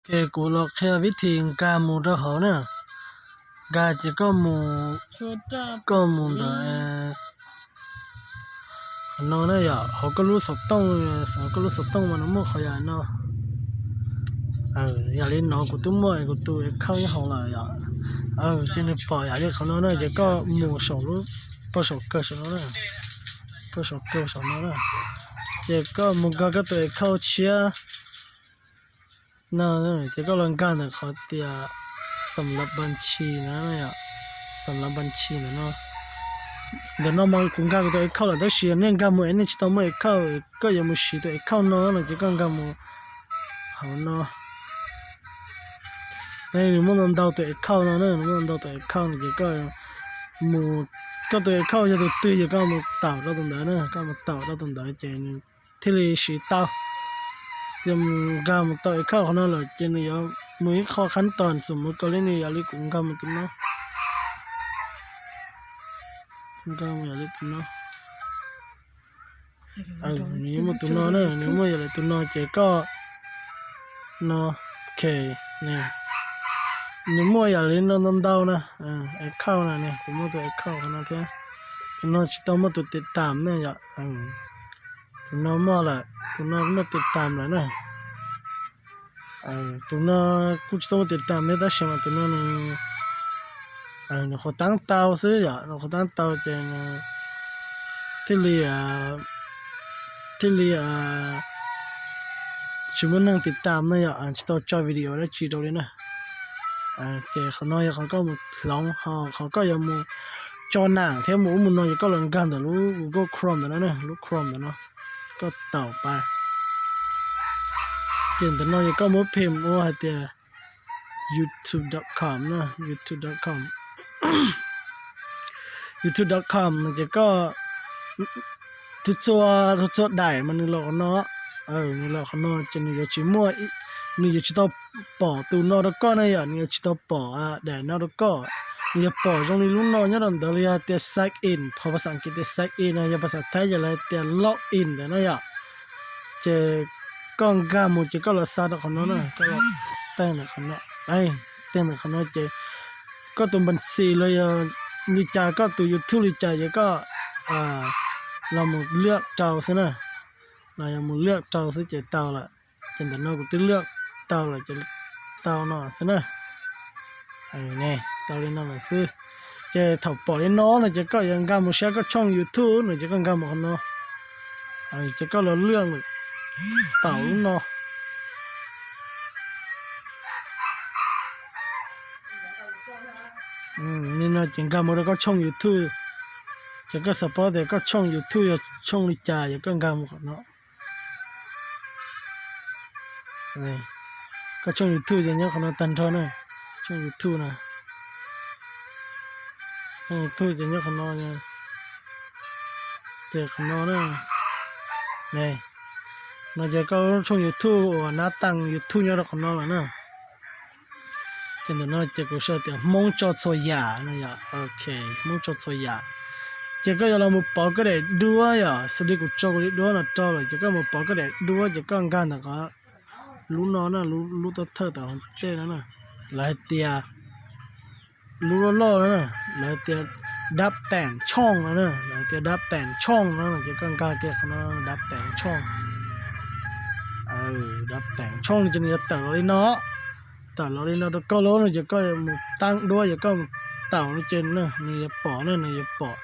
Ok, kuv los qhia vib thi nkag mus rau hauv na. Nkag ces koj mus, koj mus ntawm qhov no na yom, hauv koj lub xov tooj, hauv koj lub xov tooj mas nws muaj qhov yam no. Yam li no kuv twb muaj kuv tus account nyob hauv lawm yom. Ces nws pom yam li qhov no na ces koj mus saum lub, pog saum kawg saum no na, pog saum kawg saum no na. Ces koj mus nkag koj tus account tshiab no, ces koj los nkag ntawm qhov tias xam lav npas tshis na, xam lav npas tshis ntawm no. Ntawm no mas kuv nkag kuv tus account lawm tab sis nej nkag mus es nej tsis tau muaj account, koj yuav mus siv tus account no no ces koj nkag mus hauv no. Nws muaj ntau ntau tus account no na, nws muaj ntau tus account no ces koj mus, koj tus account yog tus twg ces koj mus taum rau tus ntawd na, koj mus taum rau tus ntawd ces nws thiaj li siv tau. Ces mus nkag mus tau account qhov no lawm ces nws yuav mus ib qho khab tos xum mus kawg li, nws yam li kuv nkag mus tus no, nkag mus yam li tus no. Nws yuav muaj tus no na, nws muaj yam li tus no ces koj no, ok, nws muaj yam li no ntau ntau na, account na, kuv muaj tus account qhov no thiab. Tus no tsis tau muaj tus tiv tam ne yom. Tus no muaj lawm, tus no muaj tiv tam lawm na. Tus no kuj tsis tau muaj tiv tam thiab tab sis mas tus no nws, nws qhuav tab tau xwb yom, nws qhuav tab tau ces nws thiaj li, thiaj li tsis muaj neeg tiv tam na yom, tsis tau tso video dab tsi rau li na. Ces qhov no yog qhov koj mus hloov, ho qhov koj yuav mus tso nam thiab mus ub mus no yog koj los nkag ntawm lub Google Chrome ntawm no, lub Chrome ntawm no, koj taum pais. Ces ntawm no yog koj muab phim ua hais tias youtube dot com na, youtube dot com, youtube dot com no ces koj, txhua, txhua daim mas nws los qhov no, nws los qhov no ces nws yuav tsis muaj, nws yuav tsis tau pom tus no rau koj na yom, nws yuav tsis tau pom daim no rau koj. Nws yuav pom zoo li lub no nyob rau ntawd li yog tias sign in, qhov phas xas Askiv tias sign in no, yog phas xas Thaib ces lawv hais tias log in ntawd na yom. Ces koj nkag mus ces koj los xa rau qhov no na, koj los tej ntawm qhov no, tej ntawm qhov no ces koj tus npas xis los yog li cas, koj tus YouTube li cas ces koj los mus liaj rau xwb na, los yog mus liaj rau xwb ces tau lawm. Ces ntawm no kuv twb liaj tau lawm ces tau no xwb na. Tau li no lawm xwb. Ces thaum pom li no no ces koj yuav nkag mus saib koj tshooj YouTube no ces koj nkag mus qhov no, ces koj los liaj taum lub no. Li no ces nkag mus rau koj tshooj YouTube, ces koj xav paub tias koj tshooj YouTube yog tshooj li cas ces koj nkag mus qhov no. Koj tshooj YouTube ces nyob qhov no tag nrho na, tshooj YouTube na, tshooj YouTube ces nyob qhov no, ces qhov no na, no ces koj tshooj YouTube uas nab tas YouTube nyob rau qhov no lawm na. Ces ntawm no ces kuv sau tias Hmoob tso txhua yam no yom, ok, Hmoob tso txhua yam. Ces koj yuav los mus pauv koj daim duab yom, xws li kuv tso kuv li duab no rau lawm ces koj mus pauv koj daim duab ces koj nkag ntawm qhov lub no na, lub tawb thawj tom tej no na, lawv hais tias lub loj loj no na, lawv tias dab teem tshooj no na, lawv tias dab teem tshooj no ces koj nkag kiag qhov no dab teem tshooj. Dab teem tshooj ces nws yuav tawm los li no, tawm los li no rau koj lawm no ces koj yuav mus tab duab ces koj mus taum no ces nws yuav pom na, nws yuav pom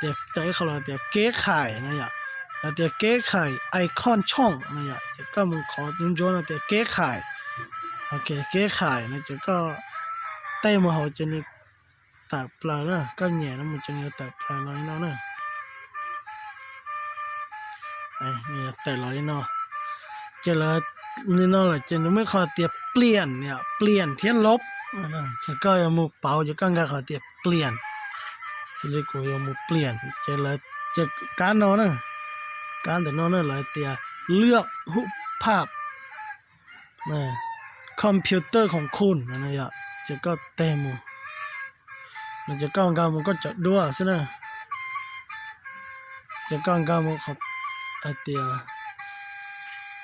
tias tawm ib qho los tias keb khais no yom, los tias keb khais icon tshooj no yom, ces koj mus qhov ntsuab ntsuab no tias keb khais, keb khais no ces koj tej mus hauv ces nws tawm plaws na, koj nyem no mus ces nws yuav tawm plaws los li no na. Tawm los li no, ces li no lawm ces nws muaj ib qho tias pliam, pliam thiab lob, ces koj yuav mus pauv ces koj nkag qhov tias pliam, xws li kuv yuav mus pliam ces lawv, ces kab no na, kab ntawm no na lawv tias liaj hub phaj computer khoom khun no yom, ces koj teg mus, no ces koj nkag mus koj cov duab xwb na. Ces koj nkag mus qhov tias,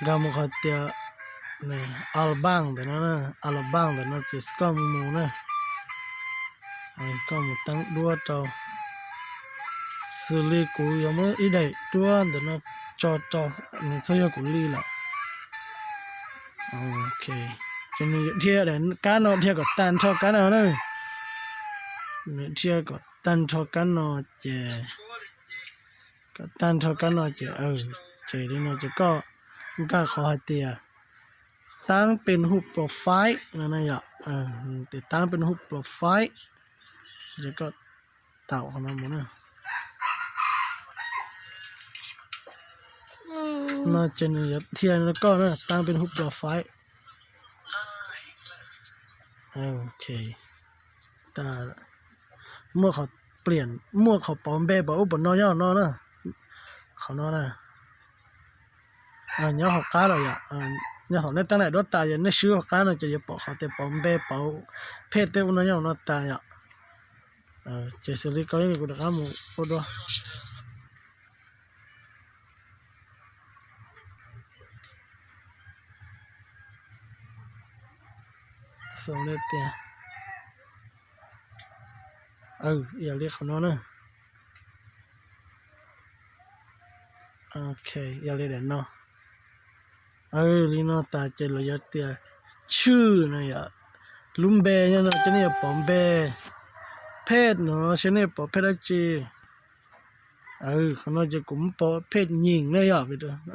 nkag mus qhov tias Album ntawm no, Album ntawm no ces koj mus mus na, koj mus teeb duab rau. Xws li kuv yuav muab ib daim duab ntawm no tso rau, nws txhob yog kuv li lawm. Ok, ces nws dhia daim kab no, dhia kom tag nrho kab no na. Nws dhia kom tag nrho kab no ces, kom tag nrho kab no ces, ces li no ces koj nkag qhov hais tias taab peb hu profile no na yom, tes taab peb hu profile, ces koj taum qhov no mus na. No ces nws yuav dhia rau koj na, taab peb hu profile. Ok, muaj qhov pliam, muaj qhov pauv npe pauv ub pauv no nyob no na, qhov no na. Nyob hauv qab lawm yom, nyob thaum nej teeb daim duab tas yog nej swb hauv qab no ces yuav pom qhov tias pauv npe pauv phej tej ub no nyob no tas yom. Ces xws li koj kuv rov qab mus ua dua. Xws li tias, yog li qhov no na. Ok, yog li daim no. Li no tas ces lawv yuav tias tshwj no yom, lub npe nyob no ces nej yuav pom npe, phej no ces nej yuav pom phej dab tsi. Qhov no ces kuv muab pom phej nyies na yom,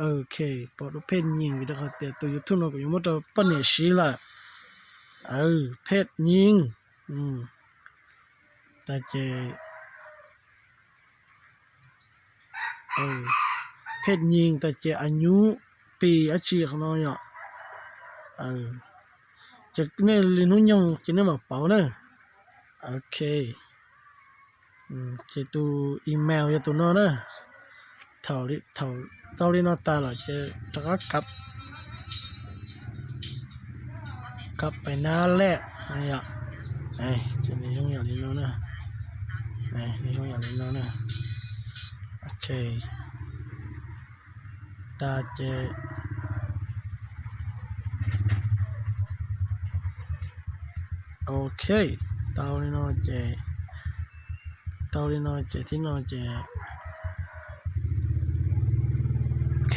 ok, pom rau phej nyies vim rau qhov tias tus YouTube no kuv yuav muab rau poj niam siv lawm. Phej nyies. Tas ces phej nyies tas ces a nyuj pis dab tsi qhov no yom. Ces nej li hnub nyoog ces nej mam pauv na. Ok, ces tus email yog tus no na. Thaum tau li no tas lawm ces rov qab kab, kab pais nab lej yom. Ces nws zoo yam li no na, nws zoo yam li no na. Ok, tas ces, ok, tau li no ces, tau li no ces thib no ces, ok,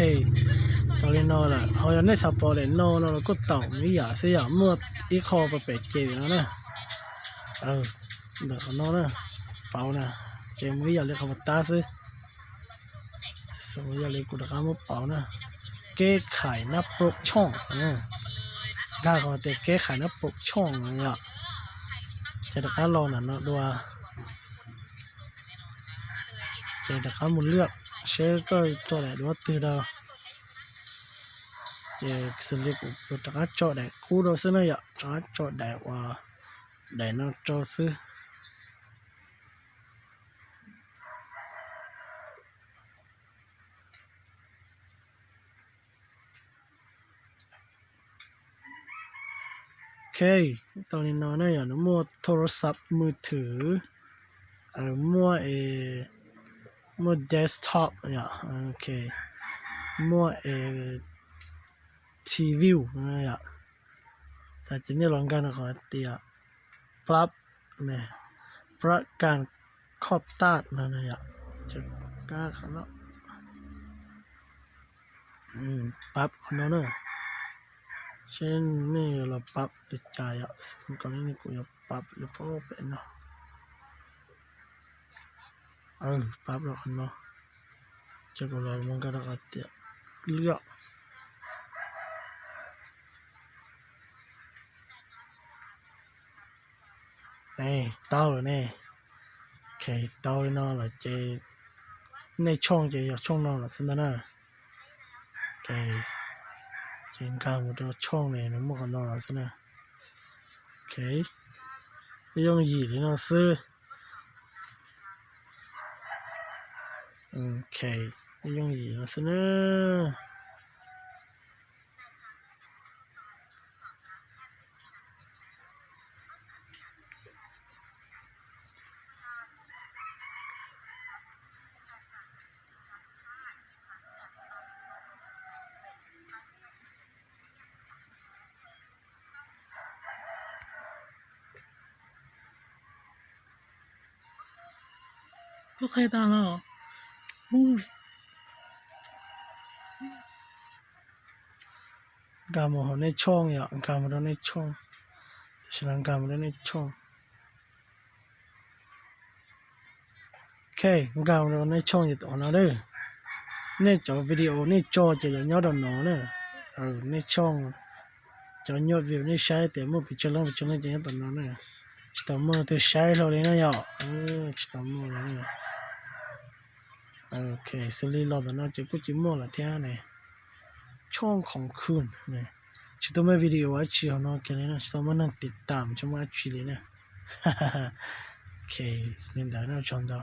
tau li no lawm. Ho yog nej xav pauv daim no no los kuj taum ib yam xwb yom, muaj ib qho pem ces no na. Ntawm qhov no na, pauv na, ces muaj ib yam li qhov pas tab xwb. Xws yog li kuv rov qab muab pauv na, keb khais nab ploom tshooj, nkag qhov tias keb khais nab ploom tshooj no yom. Ces rov qab los ntawm no dua, ces rov qab mus lwaj seb koj tso daim duab twg rau. Ces xws li kuv rov qab tso daim qub rau xwb na yom, rov qab tso daim uas daim no rau xwb. Ok, tau li no na yom, nws muaj thoo rau xav mws thwm, muaj, muaj desktop yom, ok, muaj T V yom. Tas ces nej los nkag no qhov tias plab, plab kas khoj taj no yom, pab qhov no na, seb nej yuav los pab li cas yom, xwb kom nej kuv yuav pab li pab pem no. Pab rau qhov no, ces kuv los mus nkag rau qhov tias lwaj. Tau lawm ne. Ok, tau li no lawm ces nej tshooj ces yog tshooj no lawm xwb ntag na. Ok, ces nkag mus rau tshooj ne, nws muaj qhov no lawm xwb na. Ok, yooj yim li no xwb. Ok, yooj yim no xwb na. Tub qhia tag los. Nkag mus hauv nej tshooj yom, nkag mus rau nej tshooj. Tam sim no nkag mus rau nej tshooj. Ok, nkag mus rau nej tshooj ces tom no lawm. Nej cov video nej tso ces yuav nyob rau no na. Nej tshooj, cov nyuaj view nej saib tias muaj pes tsawg leej pes tsawg leej ces nyob tom no na. Tsis tau muaj leej twg saib hlo li na yom. Tsis tau muaj li na. Ok, xws li los ntawm no ces kuj tsis muaj lawm thiab ne. Tshooj khoom khwj, tsis tau muaj video dab tsi hauv no kiag li na, tsis tau muaj neeg tiv tam, tsis muaj dab tsi li na. Ok, li ntawd na, ua tsaug ntau.